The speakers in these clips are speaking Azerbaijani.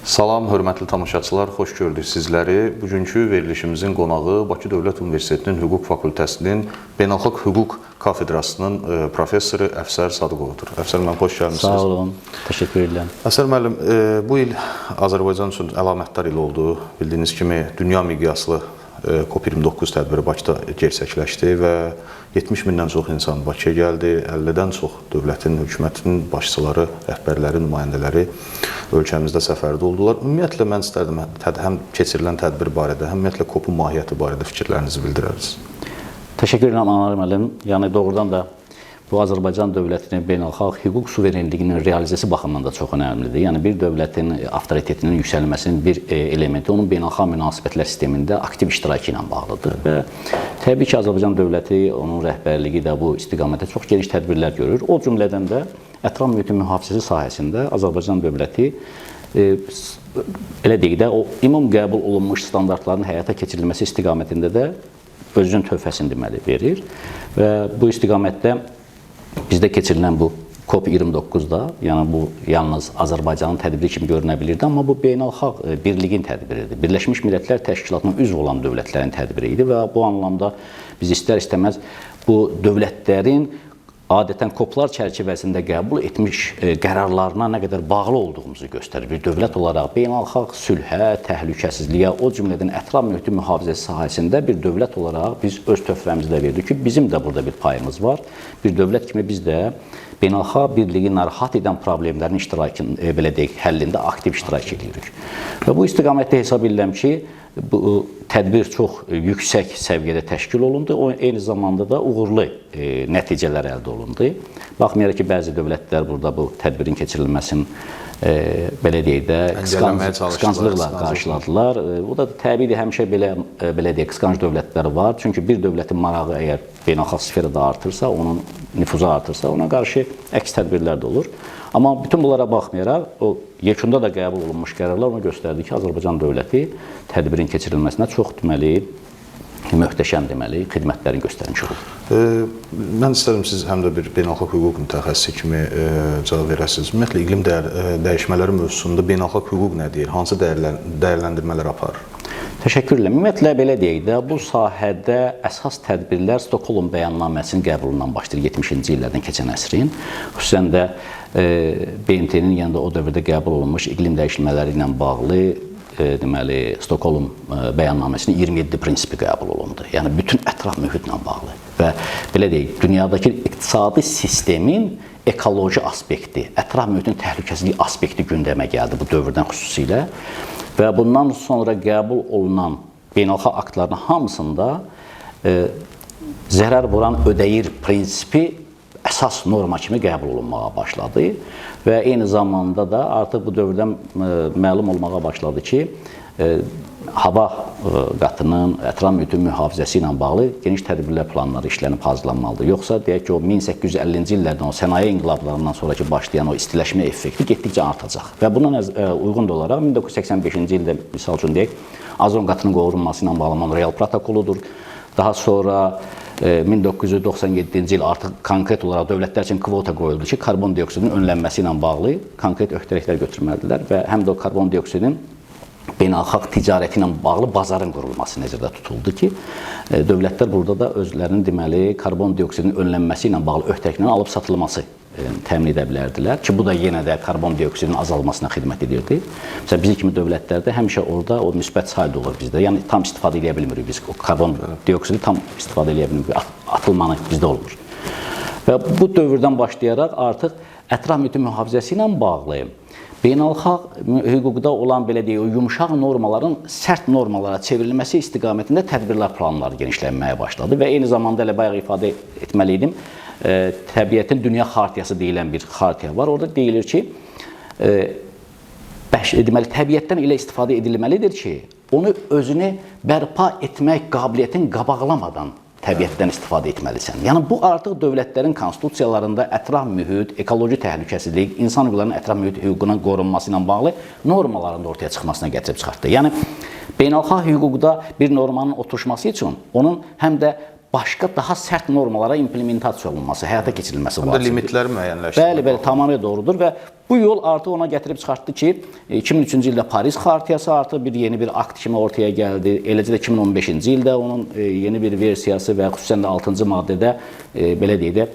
Salam, hörmətli tamaşaçılar, xoş gördük sizləri. Bugünkü verilişimizin qonağı Bakı Dövlət Universitetinin Hüquq Fakültəsinin Beynəlxalq Hüquq kafedrasının professoru Əfsər Sadıqovdur. Əfsər müəllim, xoş gəlmisiniz. Sağ olun, təşəkkür edirəm. Əfsər müəllim, bu il Azərbaycan üçün əlamətdar il oldu. Bildiyiniz kimi dünya miqyaslı COP29 tədbiri Bakıda gerçəkləşdi və 70 mindən çox insan Bakıya gəldi. 50-dən çox dövlətin, hökumətin başçıları, rəhbərləri, nümayəndələri ölkəmizdə səfərdə oldular. Ümumiyyətlə mən istərdim həm keçirilən tədbir barədə, həm ümumiyyətlə COP-un mahiyyəti barədə fikirlərinizi bildirərsiniz. Təşəkkür edirəm Anar müəllim. Yəni doğrudan da bu Azərbaycan dövlətinin beynəlxalq hüquq suverenliyinin realizasi baxımından da çox önəmlidir. Yəni bir dövlətin avtoritetinin yüksəlməsinin bir elementi onun beynəlxalq münasibətlər sistemində aktiv iştirakı ilə bağlıdır. Və təbii ki, Azərbaycan dövləti, onun rəhbərliyi də bu istiqamətdə çox geniş tədbirlər görür. O cümlədən də ətraf mühitin mühafizəsi sahəsində Azərbaycan dövləti elə deyək də, o ümum qəbul olunmuş standartların həyata keçirilməsi istiqamətində də özünün töhfəsini deməli verir və bu istiqamətdə bizdə keçirilən bu COP29-da, yəni bu yalnız Azərbaycanın tədbiri kimi görünə bilirdi, amma bu beynəlxalq birliyin tədbiridir. Birləşmiş Millətlər Təşkilatına üzv olan dövlətlərin tədbiri idi və bu anlamda biz istər-istəməz bu dövlətlərin adətən COP-lar çərçivəsində qəbul etmiş qərarlarına nə qədər bağlı olduğumuzu göstərir. Bir dövlət olaraq beynəlxalq sülhə, təhlükəsizliyə, o cümlədən ətraf mühiti mühafizəsi sahəsində bir dövlət olaraq biz öz töhfəmizi də verdik ki, bizim də burada bir payımız var. Bir dövlət kimi biz də beynəlxalq birliyi narahat edən problemlərin iştirakın, belə deyək, həllində aktiv iştirak edirik. Və bu istiqamətdə hesab edirəm ki, bu tədbir çox yüksək səviyyədə təşkil olundu. O eyni zamanda da uğurlu nəticələr əldə olundu. Baxmayaraq ki, bəzi dövlətlər burada bu tədbirin keçirilməsini belə deyək də qısqanclıqla qarşıladılar. Bu da təbiidir, həmişə belə deyək, qısqanc dövlətlər var. Çünki bir dövlətin marağı əgər beynəlxalq sferada artırsa, onun nüfuzu artırsa, ona qarşı əks tədbirlər də olur. Amma bütün bunlara baxmayaraq, o yekunda da qəbul olunmuş qərarlar onu göstərdi ki, Azərbaycan dövləti tədbirin keçirilməsinə çox deməli, möhtəşəm deməli, xidmətlərini göstərmiş oldu. Mən istərdim siz həm də bir beynəlxalq hüquq mütəxəssisi kimi cavab verəsiniz. Ümumiyyətlə, iqlim dəyişmələri mövzusunda beynəlxalq hüquq nə deyir? Hansı dəyərləndirmələr aparır? Təşəkkür edirəm. Ümumiyyətlə, belə deyək də, bu sahədə əsas tədbirlər Stokholm bəyannaməsinin qəbulundan başlayır 70-ci illərdən keçən əsrin. Xüsusən də BMT-nin yəni də o dövrdə qəbul olunmuş iqlim dəyişmələri ilə bağlı deməli, Stokholm bəyannaməsinin 27 prinsipi qəbul olundu. Yəni bütün ətraf mühitlə bağlı və belə deyək, dünyadakı iqtisadi sistemin ekoloji aspekti, ətraf mühitin təhlükəsizlik aspekti gündəmə gəldi bu dövrdən xüsusilə. Və bundan sonra qəbul olunan beynəlxalq aktların hamısında zərər vuran ödəyir prinsipi əsas norma kimi qəbul olunmağa başladı. Və eyni zamanda da artıq bu dövrdən məlum olmağa başladı ki, hava qatının ətraf mühitin mühafizəsi ilə bağlı geniş tədbirlər planları işlənib hazırlanmalıdır. Yoxsa deyək ki, o 1850-ci illərdən, o sənaye inqilablarından sonraki başlayan o istiləşmə effekti getdikcə artacaq. Və buna uyğun da olaraq 1985-ci ildə, misal üçün deyək, azon qatının qorunması ilə bağlı Montreal protokoludur. Daha sonra 1997-ci il artıq konkret olaraq dövlətlər üçün kvota qoyuldu ki, karbon dioksidin önlənməsi ilə bağlı konkret öhdəliklər götürməlidirlər və həm də o karbon dioksidin beynəlxalq ticarəti ilə bağlı bazarın qurulması nəzərdə tutuldu ki, dövlətlər burada da özlərinin deməli, karbon dioksidin önlənməsi ilə bağlı öhdəliklərin alıb satılması təmin edə bilərdilər ki, bu da yenə də karbon dioksidin azalmasına xidmət edirdi. Məsələn, bizim kimi dövlətlərdə həmişə orada o müsbət saldo olur bizdə. Yəni tam istifadə edə bilmirik biz. O karbon dioksidi tam istifadə edə bilmirik. Atılmanı bizdə olmur. Və bu dövrdən başlayaraq artıq ətraf mühitin mühafizəsi ilə bağlı beynəlxalq hüquqda olan belə deyək, o yumşaq normaların sərt normalara çevrilməsi istiqamətində tədbirlər planları genişlənməyə başladı və eyni zamanda elə bayaq ifadə etməli idim, təbiətin dünya xartiyası deyilən bir xartiya var. Orada deyilir ki, deməli, təbiətdən elə istifadə edilməlidir ki, onu özünü bərpa etmək qabiliyyətini qabaqlamadan təbiətdən istifadə etməlisən. Yəni bu artıq dövlətlərin konstitusiyalarında ətraf mühit, ekoloji təhlükəsizlik, insan hüquqlarının ətraf mühit hüququnun qorunması ilə bağlı normaların da ortaya çıxmasına gətirib çıxartdı. Yəni beynəlxalq hüquqda bir normanın oturuşması üçün onun həm də başqa daha sərt normalara implementasiya olunması, həyata keçirilməsi vacibdir. Limitlər müəyyənləşdirilməli. Bəli, bəli, tamamilə doğrudur və bu yol artıq ona gətirib çıxartdı ki, 2003-cü ildə Paris Xartiyası artıq bir yeni bir akt kimi ortaya gəldi. Eləcə də 2015-ci ildə onun yeni bir versiyası və xüsusən də 6-cı maddədə belə deyək də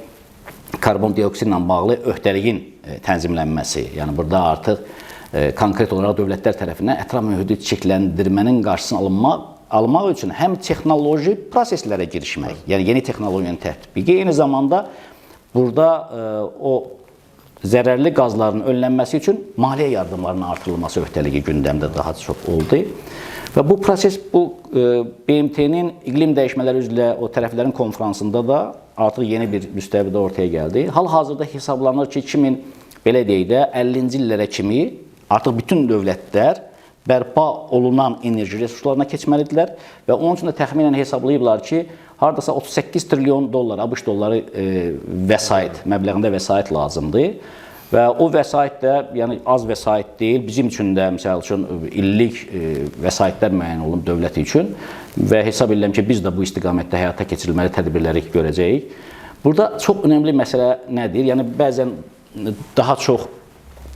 karbondioksidlə bağlı öhdəliyin tənzimlənməsi. Yəni burada artıq konkret olaraq dövlətlər tərəfindən ətraf mühiti çirkləndirmənin qarşısını almaq üçün həm texnoloji proseslərə girişmək, yəni yeni texnologiyanın tətbiqi, eyni zamanda burada o zərərli qazların önlənməsi üçün maliyyə yardımlarının artırılması öhdəliyi gündəmdə daha çox oldu. Və bu proses bu BMT-nin iqlim dəyişmələri üzrə o tərəflərin konfransında da artıq yeni bir müstəvidə ortaya gəldi. Hal-hazırda hesablanır ki, 2000 belə deyək də 50-ci illərə kimi artıq bütün dövlətlər bərpa olunan enerji resurslarına keçməlidirlər və onun üçün də təxminən hesablayıblar ki, hardasa 38 trilyon dollar, ABŞ dolları vəsait, məbləğində vəsait lazımdır. Və o vəsait də, yəni az vəsait deyil, bizim üçün də məsəl üçün illik vəsaitlər müəyyən olunub dövlət üçün və hesab edirəm ki, biz də bu istiqamətdə həyata keçirilməli tədbirləri görəcəyik. Burada çox önəmli məsələ nədir? Yəni bəzən daha çox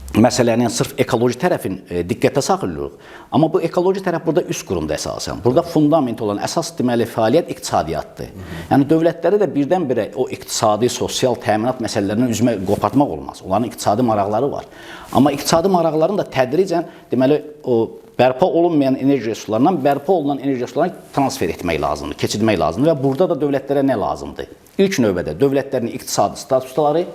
məsələnin sırf ekoloji tərəfin diqqətə saxlayırıq. Amma bu ekoloji tərəf burada üst qurumda əsasən. Burada fundament olan əsas deməli fəaliyyət iqtisadiyyatdır. Yəni dövlətləri də birdən-birə o iqtisadi, sosial təminat məsələlərindən üzmə qopartmaq olmaz. Onların iqtisadi maraqları var. Amma iqtisadi maraqların da tədricən deməli o bərpa olunmayan enerji resurslarından bərpa olunan enerji resurslarına transfer etmək lazımdır, keçirmək lazımdır və burada da dövlətlərə nə lazımdır? İlk növbədə dövlətlərin iqtisadi statusları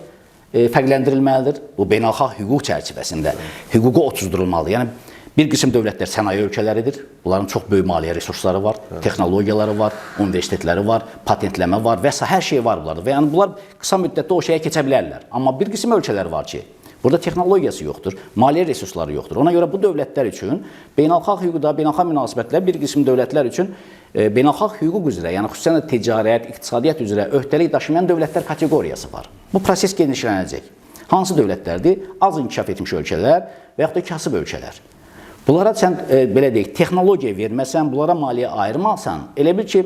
fərqləndirilməlidir. Bu beynəlxalq hüquq çərçivəsində hüquqa otuzdurulmalıdır. Yəni bir qism dövlətlər sənaye ölkələridir. Bunların çox böyük maliyyə resursları var, texnologiyaları var, universitetləri var, patentləmə var və sair hər şey var bunlarda. Və yəni bunlar qısa müddətdə o şeyə keçə bilərlər. Amma bir qism ölkələr var ki, burada texnologiyası yoxdur, maliyyə resursları yoxdur. Ona görə bu dövlətlər üçün beynəlxalq hüquqda, beynəlxalq münasibətlər bir qism dövlətlər üçün beynəlxalq hüquq üzrə, yəni xüsusən də ticarət, iqtisadiyyat üzrə öhdəlik daşımayan dövlətlər kateqoriyası var. Bu proses genişlənəcək. Hansı dövlətlərdir? Az inkişaf etmiş ölkələr və yaxud da kasıb ölkələr. Bunlara sən belə deyək, texnologiya verməsən, bunlara maliyyə ayırmasan, elə bil ki,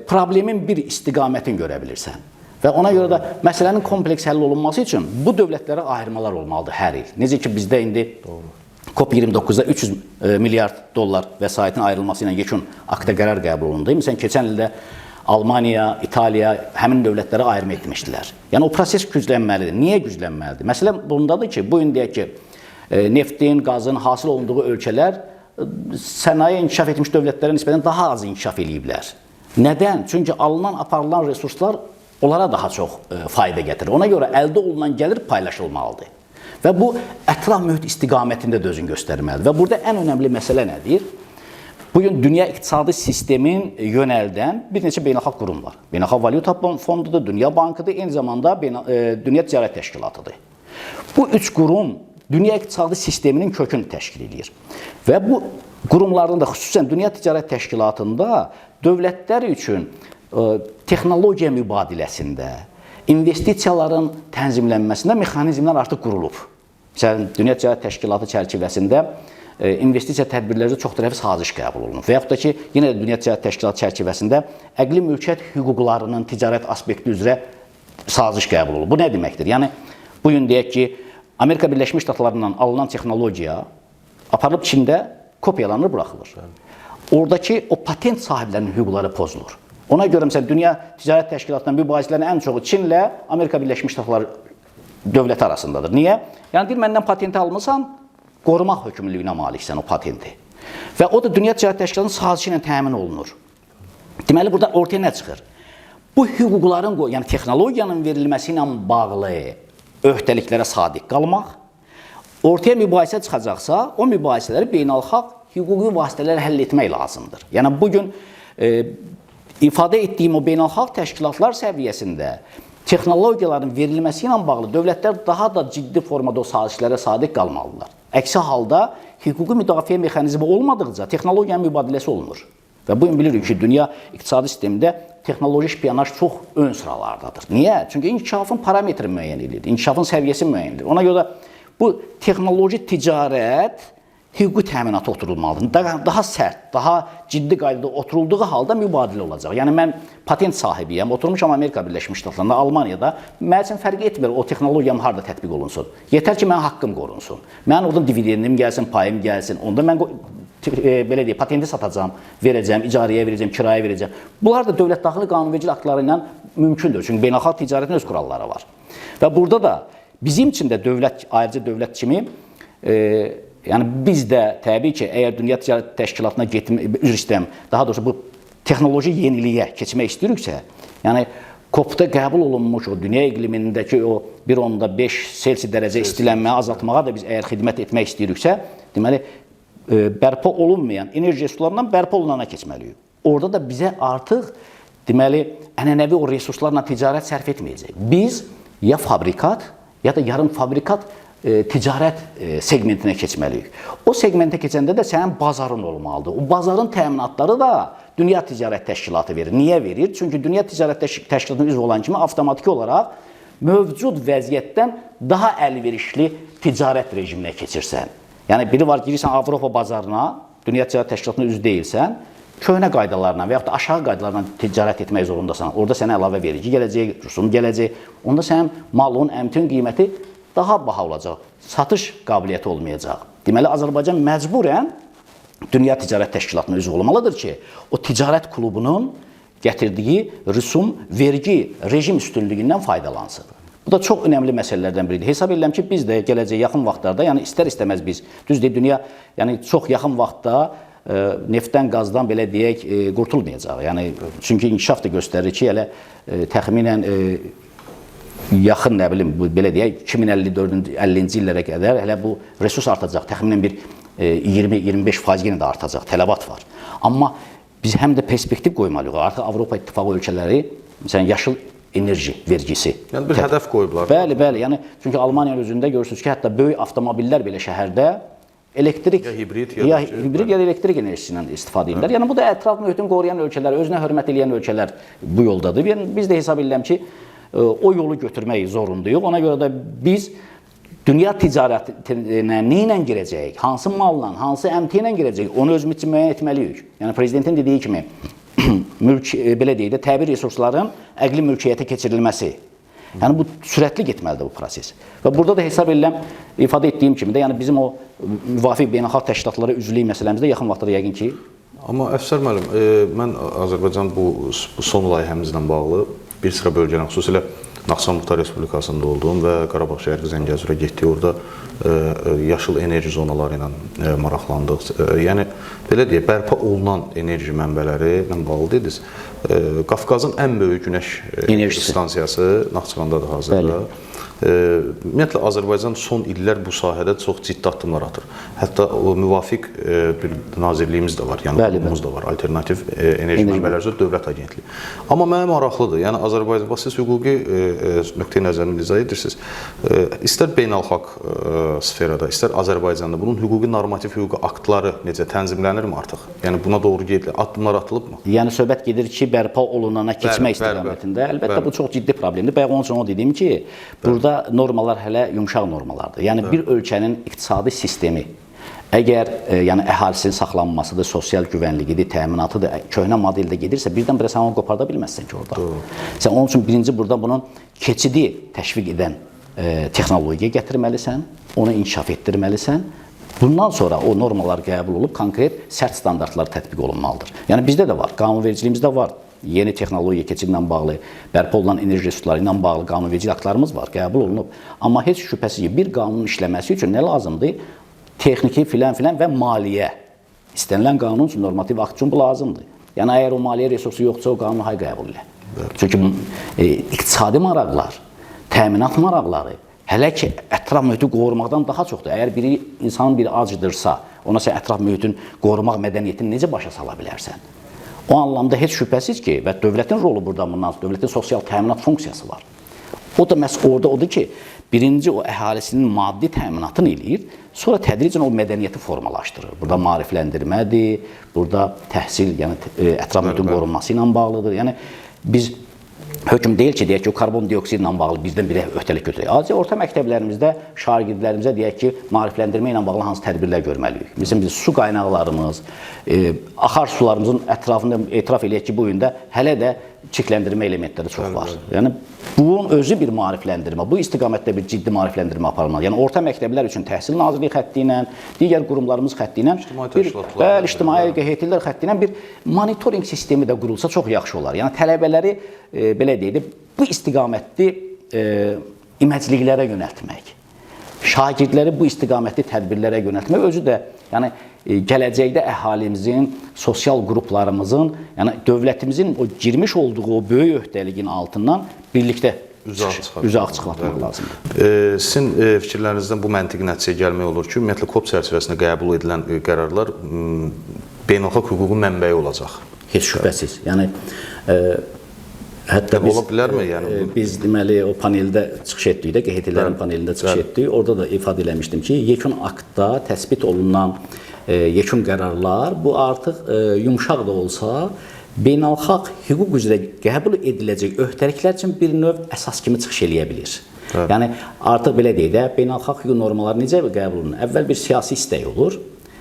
problemin bir istiqamətini görə bilirsən. Və ona görə də məsələnin kompleks həll olunması üçün bu dövlətlərə ayırmalar olmalıdır hər il. Necə ki, bizdə indi COP29-da 300 milyard dollar vəsaitin ayrılması ilə yekun aktə qərar qəbul olundu. Məsələn, keçən ildə Almaniya, İtaliya həmin dövlətlərə ayırma etmişdilər. Yəni o proses güclənməlidir. Niyə güclənməlidir? Məsələ bundadır ki, bu gün deyək ki, neftin, qazın hasil olunduğu ölkələr sənaye inkişaf etmiş dövlətlərə nisbətən daha az inkişaf eləyiblər. Nədən? Çünki alınan, aparılan resurslar onlara daha çox fayda gətirir. Ona görə əldə olunan gəlir paylaşılmalıdır. Və bu ətraf mühit istiqamətində də özünü göstərməlidir. Və burada ən önəmli məsələ nədir? Bugün dünya iqtisadi sistemin yönəldən bir neçə beynəlxalq qurum var. Beynəlxalq Valyuta Fondudur, Dünya Bankıdır, eyni zamanda Dünya Ticarət Təşkilatıdır. Bu üç qurum dünya iqtisadi sisteminin kökünü təşkil edir. Və bu qurumlardan da xüsusən Dünya Ticarət Təşkilatında dövlətlər üçün texnologiya mübadiləsində, investisiyaların tənzimlənməsində mexanizmlər artıq qurulub. Məsələn, Dünya Ticarət Təşkilatı çərçivəsində investisiya tədbirləri çox tərəfli saziş qəbul olunub. Və yaxud da ki, yenə də Dünya Ticarət Təşkilatı çərçivəsində əqli mülkiyyət hüquqlarının ticarət aspekti üzrə saziş qəbul olunub. Bu nə deməkdir? Yəni, bu gün deyək ki, Amerika Birləşmiş Ştatlarından alınan texnologiya aparılıb Çində kopyalanır, buraxılır. Oradakı o patent sahiblərinin hüquqları pozulur. Ona görə məsələn, Dünya Ticarət Təşkilatının mübahisələrinin ən çoxu Çinlə Amerika Birləşmiş Ştatları dövləti arasındadır. Niyə? Yəni, deyir, məndən patenti almısan, qorumaq hökmlülüyünə maliksən o patenti. Və o da Dünya Ticarət Təşkilatının sazişi ilə təmin olunur. Deməli, burada ortaya nə çıxır? Bu hüquqların, yəni texnologiyanın verilməsi ilə bağlı öhdəliklərə sadiq qalmaq, ortaya mübahisə çıxacaqsa, o mübahisələri beynəlxalq hüquqi vasitələrlə həll etmək lazımdır. Yəni, bugün ifadə etdiyim o beynəlxalq təşkilatlar səviyyəsində texnologiyaların verilməsi ilə bağlı dövlətlər daha da ciddi formada o sazişlərə sadiq qalmalıdırlar. Əksi halda hüquqi müdafiə mexanizmi olmadıqca texnologiyanın mübadiləsi olmur. Və bugün bilirik ki, dünya iqtisadi sistemində texnoloji şpiyonaj çox ön sıralardadır. Niyə? Çünki inkişafın parametri müəyyən edir, inkişafın səviyyəsi müəyyən edir. Ona görə bu texnoloji ticarət hüquqi təminatı oturulmalıdır. Daha sərt, daha ciddi qaydada oturulduğu halda mübadilə olacaq. Yəni mən patent sahibiyəm, oturmuşam Amerika Birləşmiş Ştatlarında, Almaniyada. Mənim üçün fərq etmir o texnologiyam harda tətbiq olunsun. Yetər ki, mənim haqqım qorunsun. Mənim oradan dividendim gəlsin, payım gəlsin. Onda mən belə deyək, patenti satacağam, verəcəm, icarəyə verəcəm, kirayə verəcəm. Bunlar da dövlət daxili qanunvericilik aktları ilə mümkündür. Çünki beynəlxalq ticarətin öz kuralları var. Və burada da bizim üçün də dövlət, ayrıca dövlət kimi yəni biz də təbii ki, əgər Dünya Ticarət Təşkilatına getmə, üzr istəyirəm, daha doğrusu bu texnoloji yeniliyə keçmək istəyiriksə, yəni COP-da qəbul olunmuş o dünya iqlimindəki o 1.5 Selsi dərəcə istilənməyi azaltmağa da biz əgər xidmət etmək istəyiriksə, deməli bərpa olunmayan enerji resurslarından bərpa olunana keçməliyik. Orada da bizə artıq deməli ənənəvi o resurslarla ticarət sərf etməyəcək. Biz ya fabrikat, ya da yarım fabrikat ticarət segmentinə keçməliyik. O segmentə keçəndə də sənin bazarın olmalıdır. O bazarın təminatları da Dünya Ticarət Təşkilatı verir. Niyə verir? Çünki Dünya Ticarət Təşkilatına üzv olan kimi avtomatik olaraq mövcud vəziyyətdən daha əlverişli ticarət rejiminə keçirsən. Yəni biri var, girirsən Avropa bazarına, Dünya Ticarət Təşkilatına üzv deyilsən, köhnə qaydalarla və yaxud da aşağı qaydalarla ticarət etmək zorundasan. Orada sənə əlavə vergi gələcək, rüsum gələcək. Onda sənin malın, əmtin qiyməti daha baha olacaq. Satış qabiliyyəti olmayacaq. Deməli, Azərbaycan məcburən Dünya Ticarət Təşkilatına üzv olmalıdır ki, o ticarət klubunun gətirdiyi rüsum, vergi rejim üstünlüyündən faydalansın. Bu da çox önəmli məsələlərdən biridir. Hesab edirəm ki, biz də gələcək yaxın vaxtlarda, yəni istər-istəməz biz, düz deyil, dünya, yəni çox yaxın vaxtda neftdən, qazdan belə deyək, qurtulmayacaq. Yəni çünki inkişaf da göstərir ki, elə təxminən yaxın, nə bilim, bu, belə deyək, 2054-cü, 50-ci illərə qədər hələ bu resurs artacaq. Təxminən bir 20-25% yenə də artacaq, tələbat var. Amma biz həm də perspektiv qoymalıyıq. Artıq Avropa İttifaqı ölkələri, məsələn, yaşıl enerji vergisi. Yəni bir hədəf qoyublar. Bəli, bəli. Yəni çünki Almaniyanın özündə görürsünüz ki, hətta böyük avtomobillər belə şəhərdə elektrik ya hibrid ya hibrid ya da elektrik enerjisi ilə istifadə edirlər. Yəni bu da ətraf mühitin qoruyan ölkələr, özünə hörmət eləyən ölkələr bu yoldadır. Yəni biz də hesab edirəm ki, o yolu götürmək zorundayıq. Ona görə də biz dünya ticarətinə nə ilə girəcəyik, hansı malla, hansı əmti ilə girəcəyik, onu özümüz üçün müəyyən etməliyik. Yəni prezidentin dediyi kimi mülk, belə deyək də, təbii resursların əqli mülkiyyətə keçirilməsi. Yəni bu sürətli getməlidir bu proses. Və burada da hesab edirəm, ifadə etdiyim kimi də, yəni bizim o müvafiq beynəlxalq təşkilatlara üzvlük məsələmizdə yaxın vaxtda yəqin ki. Amma Əfsər müəllim, mən Azərbaycan bu son layihəmizlə bağlı bir sıra bölgələrin, xüsusilə Naxçıvan Muxtar Respublikasında olduğum və Qarabağ Şərqi Zəngəzura getdik, orada yaşıl enerji zonaları ilə maraqlandıq. Yəni belə deyək, bərpa olunan enerji mənbələri ilə bağlı dediniz. Qafqazın ən böyük günəş stansiyası Naxçıvandadır hazırda. Ümumiyyətlə Azərbaycan son illər bu sahədə çox ciddi addımlar atır. Hətta o müvafiq bir nazirliyimiz də var, yəni qurumumuz da var, Alternativ Enerji Mənbələri üzrə Dövlət Agentliyi. Amma mənə maraqlıdır, yəni Azərbaycan, bax siz hüquqi nöqteyi nəzərini izah edirsiniz. İstər beynəlxalq sferada, istər Azərbaycanda bunun hüquqi normativ hüquqi aktları necə tənzimlənirmi artıq? Yəni buna doğru gedilir, addımlar atılıbmı? Yəni söhbət gedir ki, bərpa olunana keçmək istiqamətində. Əlbəttə bu çox ciddi problemdir. Bayaq onun üçün o dedim ki, burada normalar hələ yumşaq normalardır. Yəni bir ölkənin iqtisadi sistemi əgər yəni əhalisinin saxlanmasıdır, sosial güvənliyidir, təminatıdır, köhnə modeldə gedirsə, birdən-birə sən onu qoparda bilməzsən ki orada. Doğru. Sən onun üçün birinci burada bunun keçidi təşviq edən texnologiya gətirməlisən, onu inkişaf etdirməlisən. Bundan sonra o normalar qəbul olub konkret sərt standartlar tətbiq olunmalıdır. Yəni bizdə də var, qanunvericiliyimizdə var. Yeni texnologiya keçidi ilə bağlı, bərpa olunan enerji resursları ilə bağlı qanunvericilik aktlarımız var, qəbul olunub. Amma heç şübhəsiz ki, bir qanunun işləməsi üçün nə lazımdır? Texniki filan-filan və maliyyə. İstənilən qanun üçün, normativ akt üçün bu lazımdır. Yəni əgər o maliyyə resursu yoxdursa, o qanunu hay qəbul elə. Çünki iqtisadi maraqlar, təminat maraqları hələ ki ətraf mühiti qorumaqdan daha çoxdur. Əgər biri insanın biri acıdırsa, ona sən ətraf mühitin qorumaq mədəniyyətini necə başa sala bilərsən? O anlamda heç şübhəsiz ki, və dövlətin rolu burada bundan, dövlətin sosial təminat funksiyası var. O da məhz orada odur ki, birinci o əhalisinin maddi təminatını eləyir, sonra tədricən o mədəniyyəti formalaşdırır. Burada maarifləndirmədir, burada təhsil, yəni ətraf mühitin qorunması ilə bağlıdır. Yəni biz hökm deyil ki, deyək ki, o karbon dioksidlə bağlı birdən-birə öhdəlik götürək. Azca orta məktəblərimizdə şagirdlərimizə deyək ki, maarifləndirmə ilə bağlı hansı tədbirlər görməliyik. Məsələn, biz su qaynaqlarımız, axar sularımızın ətrafında etiraf eləyək ki, bu gün də hələ də çirkləndirmə elementləri çox var. Yəni bunun özü bir maarifləndirmə, bu istiqamətdə bir ciddi maarifləndirmə aparılmalıdır. Yəni orta məktəblər üçün Təhsil Nazirliyi xətti ilə, digər qurumlarımız xətti ilə İctimai bəli, ictimai heyətlər xətti ilə bir monitorinq sistemi də qurulsa çox yaxşı olar. Yəni tələbələri belə deyək də, bu istiqamətli iməcliklərə yönəltmək, şagirdləri bu istiqamətli tədbirlərə yönəltmək özü də, yəni gələcəkdə əhalimizin, sosial qruplarımızın, yəni dövlətimizin o girmiş olduğu o böyük öhdəliyin altından birlikdə üzə çıxartmaq lazımdır. Sizin fikirlərinizdən bu məntiqi nəticəyə gəlmək olur ki, ümumiyyətlə COP çərçivəsində qəbul edilən qərarlar beynəlxalq hüququn mənbəyi olacaq. Heç şübhəsiz. Yəni hətta biz, ola bilərmi? Yəni biz deməli o paneldə çıxış etdik də, QHT-lərin panelində çıxış etdik. Orada da ifadə eləmişdim ki, yekun aktda təsbit olunan yekun qərarlar bu artıq yumşaq da olsa beynəlxalq hüquq üzrə qəbul ediləcək öhdəliklər üçün bir növ əsas kimi çıxış eləyə bilir. Bəli. Yəni artıq belə deyək də, beynəlxalq hüquq normaları necə qəbul olunur? Əvvəl bir siyasi istək olur.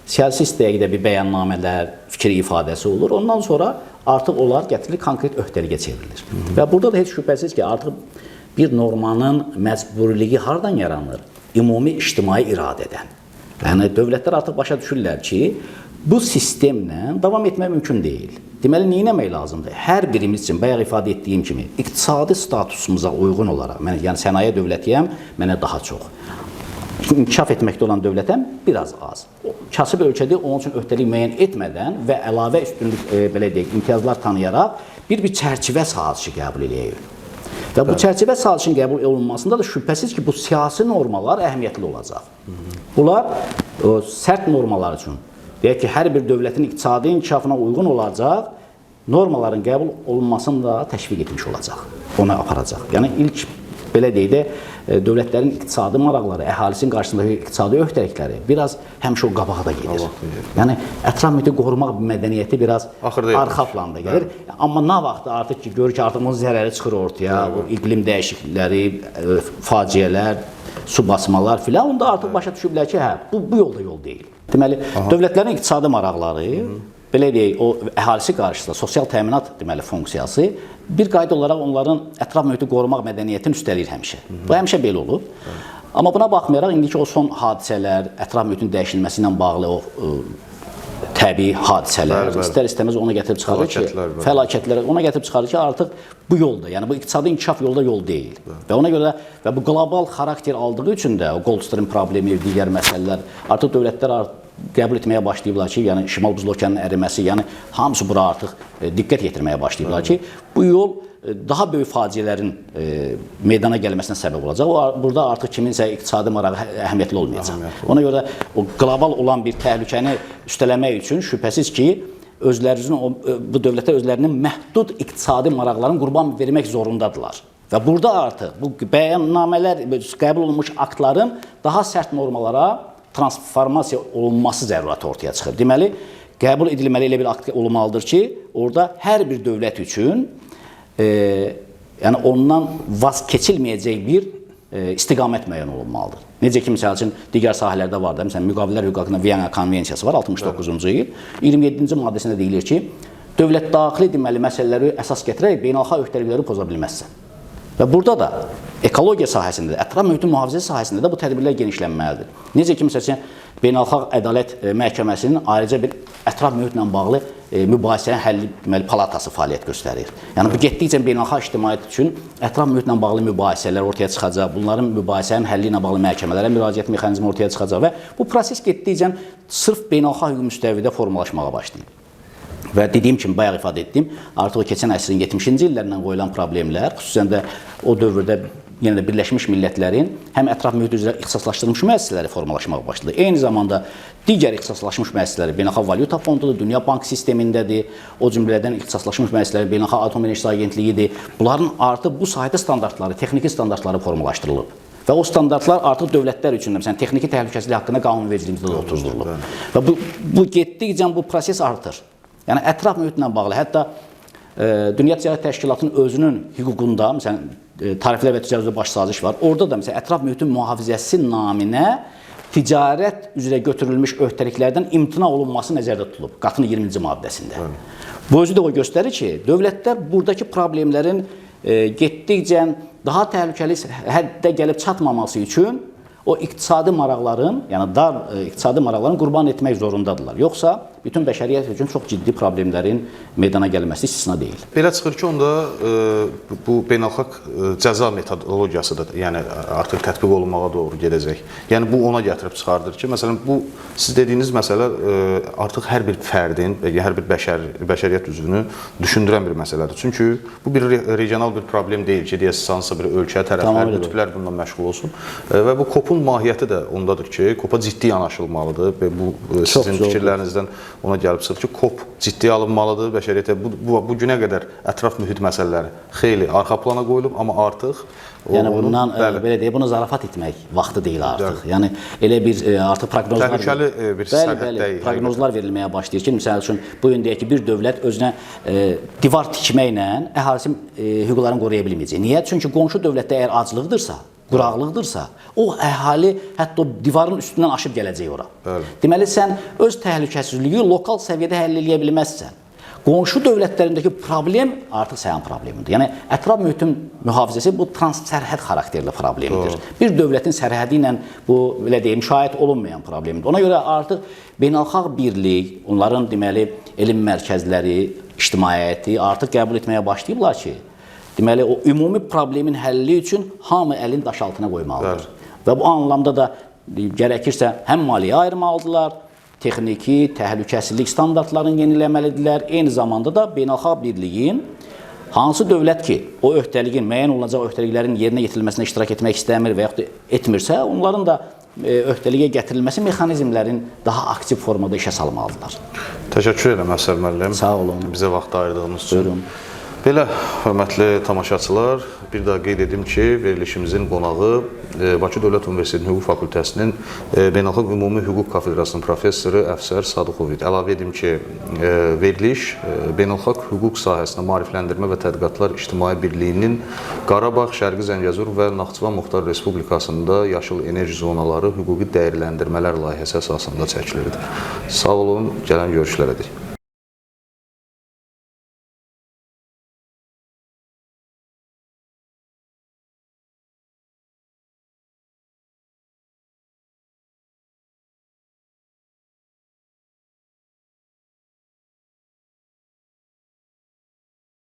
Siyasi istəkdə bir bəyannamələr, fikir ifadəsi olur. Ondan sonra artıq onlar gətirilir, konkret öhdəliyə çevrilir. Və burada da heç şübhəsiz ki, artıq bir normanın məcburiliyi hardan yaranır? Ümumi ictimai iradədən. Yəni dövlətlər artıq başa düşürlər ki, bu sistemlə davam etmək mümkün deyil. Deməli, nə etmək lazımdır? Hər birimiz üçün, bayaq ifadə etdiyim kimi, iqtisadi statusumuza uyğun olaraq, mən, yəni sənaye dövlətiyəm, mənə daha çox. İnkişaf etməkdə olan dövlətəm biraz az. Kasıb ölkədir, onun üçün öhdəlik müəyyən etmədən və əlavə üstünlük, belə deyək, imtiyazlar tanıyaraq bir çərçivə sazişi qəbul eləyək. Və bu çərçivə sazişinin qəbul olunmasında da şübhəsiz ki, bu siyasi normalar əhəmiyyətli olacaq. Bunlar o, sərt normalar üçün, deyək ki, hər bir dövlətin iqtisadi inkişafına uyğun olacaq normaların qəbul olunmasını da təşviq etmiş olacaq, ona aparacaq. Yəni ilk belə deyək də, dövlətlərin iqtisadi maraqları, əhalisinin qarşısındakı iqtisadi öhdəlikləri biraz həmişə o qabağa da gedir. Yəni ətraf mühiti qorumaq mədəniyyəti biraz arxa planda gəlir. Bəli. Amma nə vaxt artıq ki, görür ki, artıq onun zərəri çıxır ortaya, o iqlim dəyişiklikləri, faciələr, su basmalar filan, onda artıq başa düşüblər ki, hə, bu yolda yol deyil. Deməli, dövlətlərin iqtisadi maraqları, belə deyək, o əhalisi qarşısında sosial təminat deməli funksiyası bir qayda olaraq onların ətraf mühiti qorumaq mədəniyyətini üstələyir həmişə. Bu həmişə belə olub. Amma buna baxmayaraq indiki o son hadisələr, ətraf mühitinin dəyişilməsi ilə bağlı o təbii hadisələr, istər-istəməz ona gətirib çıxarır ki, fəlakətlər ona gətirib çıxarır ki, artıq bu yolda, yəni bu iqtisadi inkişaf yolda yol deyil. Bəli. Və ona görə və bu qlobal xarakter aldığı üçün də o Goldstream problemi, digər məsələlər artıq dövlətlər qəbul etməyə başlayıblar ki, yəni Şimal Buzlu okeanının əriməsi, yəni hamısı bura artıq diqqət yetirməyə başlayıblar ki, bu yol daha böyük faciələrin meydana gəlməsinə səbəb olacaq. O burada artıq kiminsə iqtisadi marağı əhəmiyyətli olmayacaq. Ona görə o qlobal olan bir təhlükəni üstələmək üçün şübhəsiz ki, özlərinin bu dövlətlər özlərinin məhdud iqtisadi maraqlarını qurban vermək zorundadırlar. Və burada artıq bu bəyannamələr, qəbul olunmuş aktların daha sərt normalara transformasiya olunması zərurəti ortaya çıxır. Deməli, qəbul edilməli elə bir akt olmalıdır ki, orada hər bir dövlət üçün yəni ondan vaz keçilməyəcək bir istiqamət müəyyən olunmalıdır. Necə ki, məsəl üçün, digər sahələrdə var da, məsələn, Müqavilələr Hüququ haqqında Viyana Konvensiyası var, 69-cu il. 27-ci maddəsində deyilir ki, dövlət daxili deməli məsələləri əsas gətirərək beynəlxalq öhdəlikləri poza bilməzsən. Və burada da ekologiya sahəsində də, ətraf mühitin mühafizəsi sahəsində də bu tədbirlər genişlənməlidir. Necə ki, məsəl üçün, Beynəlxalq Ədalət Məhkəməsinin ayrıca bir ətraf mühitlə bağlı mübahisənin həlli deməli palatası fəaliyyət göstərir. Yəni bu getdikcə beynəlxalq ictimaiyyət üçün ətraf mühitlə bağlı mübahisələr ortaya çıxacaq, bunların mübahisənin həlli ilə bağlı məhkəmələrə müraciət mexanizmi ortaya çıxacaq və bu proses getdikcə sırf beynəlxalq hüquqi müstəvidə formalaşmağa başlayıb. Və dediyim kimi, bayaq ifadə etdim, artıq o keçən əsrin 70-ci illərindən qoyulan problemlər, xüsusən də o dövrdə yenə də Birləşmiş Millətlərin həm ətraf mühit üzrə ixtisaslaşdırılmış müəssisələri formalaşmağa başladı. Eyni zamanda digər ixtisaslaşmış müəssisələri Beynəlxalq Valyuta Fondudur, Dünya Bank sistemindədir, o cümlədən ixtisaslaşmış müəssisələri Beynəlxalq Atom Enerjisi Agentliyidir. Bunların artıq bu sahədə standartları, texniki standartları formalaşdırılıb. Və o standartlar artıq dövlətlər üçün, məsələn, texniki təhlükəsizlik haqqında qanunvericiliyimizdə də otuzdurulub. Və bu getdikcə bu proses artır. Yəni ətraf mühitlə bağlı, hətta Dünya Ticarət Təşkilatının özünün hüququnda, məsələn, tariflər və ticarət üzrə baş saziş var. Orada da məsələn ətraf mühitin mühafizəsi naminə ticarət üzrə götürülmüş öhdəliklərdən imtina olunması nəzərdə tutulub QAT-ın 20-ci maddəsində. Bəli. Bu özü də o göstərir ki, dövlətlər buradakı problemlərin getdikcə daha təhlükəli həddə gəlib çatmaması üçün o iqtisadi maraqların, yəni dar iqtisadi maraqların qurban etmək zorundadırlar. Yoxsa bütün bəşəriyyət üçün çox ciddi problemlərin meydana gəlməsi istisna deyil. Belə çıxır ki, onda bu beynəlxalq cəza metodologiyası da, yəni artıq tətbiq olunmağa doğru gedəcək. Yəni bu ona gətirib çıxardır ki, məsələn bu siz dediyiniz məsələ artıq hər bir fərdin və hər bir bəşəriyyət üzvünü düşündürən bir məsələdir. Çünki bu bir regional bir problem deyil ki, deyəsiz hansısa bir ölkə, tərəflər, qütblər bununla məşğul olsun. Və bu COP-un mahiyyəti də ondadır ki, COP-a ciddi yanaşılmalıdır və bu sizin fikirlərinizdən ona gəlib çıxır ki, COP ciddiyə alınmalıdır. Bəşəriyyətə bu günə qədər ətraf mühit məsələləri xeyli arxa plana qoyulub, amma artıq yəni bundan belə deyək, bunu zarafat etmək vaxtı deyil artıq. Bəli. Yəni elə bir artıq proqnozlar təhlükəli bir sərhəddəyik. Proqnozlar verilməyə başlayır ki, məsəl üçün bu gün deyək ki, bir dövlət özünə divar tikməklə əhalisi hüquqlarını qoruya bilməyəcək. Niyə? Çünki qonşu dövlətdə əgər aclıqdırsa, quraqlıqdırsa, o əhali hətta o divarın üstündən aşıb gələcək ora. Bəli. Deməli, sən öz təhlükəsizliyi lokal səviyyədə həll eləyə bilməzsən. Qonşu dövlətlərindəki problem artıq sənin problemindir. Yəni, ətraf mühitin mühafizəsi bu transsərhəd xarakterli problemdir. Doğru. Bir dövlətin sərhədi ilə bu, belə deyim, müşayiət olunmayan problemdir. Ona görə artıq beynəlxalq birlik, onların deməli, elm mərkəzləri, ictimaiyyəti artıq qəbul etməyə başlayıblar ki, deməli, o ümumi problemin həlli üçün hamı əlini daş altına qoymalıdır. Bəli. Və bu anlamda da gərəkirsə həm maliyyə ayırmalıdırlar, texniki, təhlükəsizlik standartlarını yeniləməlidirlər. Eyni zamanda da beynəlxalq birliyin hansı dövlət ki, o öhdəliyin, müəyyən olunacaq öhdəliklərin yerinə yetirilməsinə iştirak etmək istəmir və yaxud da etmirsə, onların da öhdəliyə gətirilməsi mexanizmlərin daha aktiv formada işə salmalıdırlar. Təşəkkür edirəm Əfsər müəllim. Sağ olun. Bizə vaxt ayırdığınız üçün. Buyurun. Belə, hörmətli tamaşaçılar, bir daha qeyd edim ki, verilişimizin qonağı Bakı Dövlət Universitetinin Hüquq Fakültəsinin Beynəlxalq Ümumi Hüquq Kafedrasının professoru Əfsər Sadıxov idi. Əlavə edim ki, veriliş Beynəlxalq Hüquq sahəsində Maarifləndirmə və Tədqiqatlar İctimai Birliyinin Qarabağ, Şərqi Zəngəzur və Naxçıvan Muxtar Respublikasında yaşıl enerji zonaları hüquqi dəyərləndirmələr layihəsi əsasında çəkilirdi. Sağ olun, gələn görüşlərə dək.